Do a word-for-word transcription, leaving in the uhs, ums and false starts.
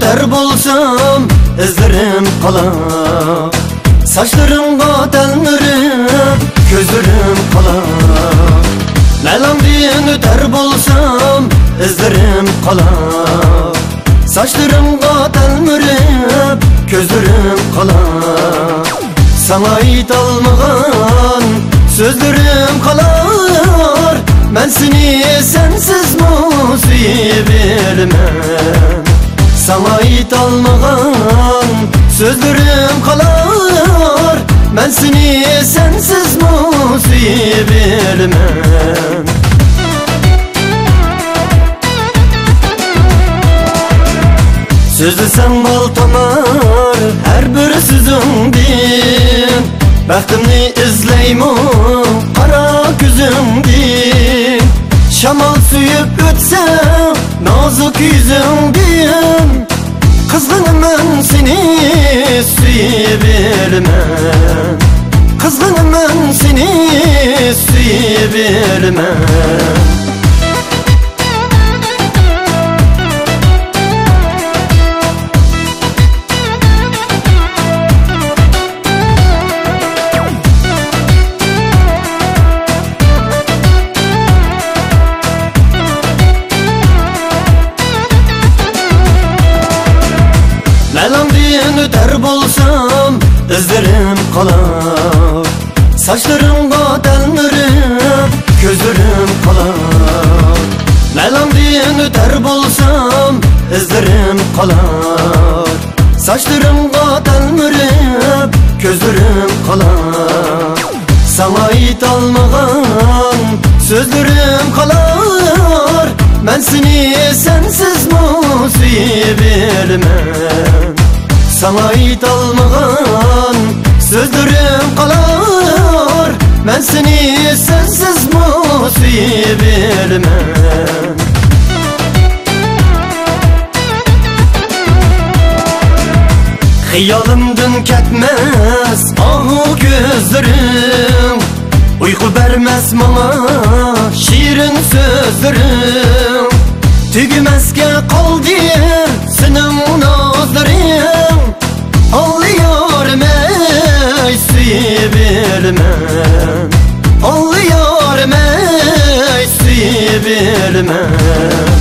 ئۆتەر بولسام، ئىزلىرىم قالا. ساچلىرىڭغا تەلمۈرۈپ، كۆزلىرىم قالا. نەلەڭدىن ئۆتەر بولسام، ئىزلىرىم قالا. ساچلىرىڭغا تەلمۈرۈپ، كۆزلىرىم قالا. ساڭا ئېيتالمىغان سۆزلىرىم قالار. مەن سېنى سەنسىزمۇ سۆيۈۋېرىمەن. ساڭا ئېيتالمىغان سۆزلىرىم قالار. مەن سېنى سەنسىزمۇ سۆيۈۋېرىمەن. سۆزلىسەڭ بال تامار ھەر بىر سۆزۈڭدىن. بەختىمنى ئىزلەيمۇ قارا كۆزۈڭدىن. شامال سۆيۈپ ئۆتسە نازۇك يۈزۈڭدىن. قىزغىنىمەن سېنى سۆيۈۋېرىمەن. قىزغىنىمەن سېنى سۆيۈۋېرىمەن. نەلەڭدىن ئۆتەر بولسام، ئىزلىرىم قالار. ساچلىرىڭغا تەلمۈرۈپ، كۆزلىرىم قالار. نەلەڭدىن ئۆتەر بولسام، ئىزلىرىم قالار. ساچلىرىڭغا تەلمۈرۈپ، كۆزلىرىم قالار. ساڭا ئېيتالمىغان سۆزلىرىم قالار. مەن سېنى سەنسىزمۇ سۆيۈۋېرىمەن. ساڭا ئېيتالمىغان سۆزلىرىم قالار. مەن سېنى سەنسىزمۇ سۆيۈۋېرىمەن. خىيالىمدىن كەتمەس ئاھۇ كۆزلىرىڭ، ئۇيقۇ بەرمەس ماڭا شېرىن سۆزلىرىڭ. تۈگىمەسكە قالدى سېنىڭ نازلىرىڭ. ئاڭلىيارمەن سۆيۈۋېرىمەن. ئاڭلىيارمەن سۆيۈۋېرىمەن.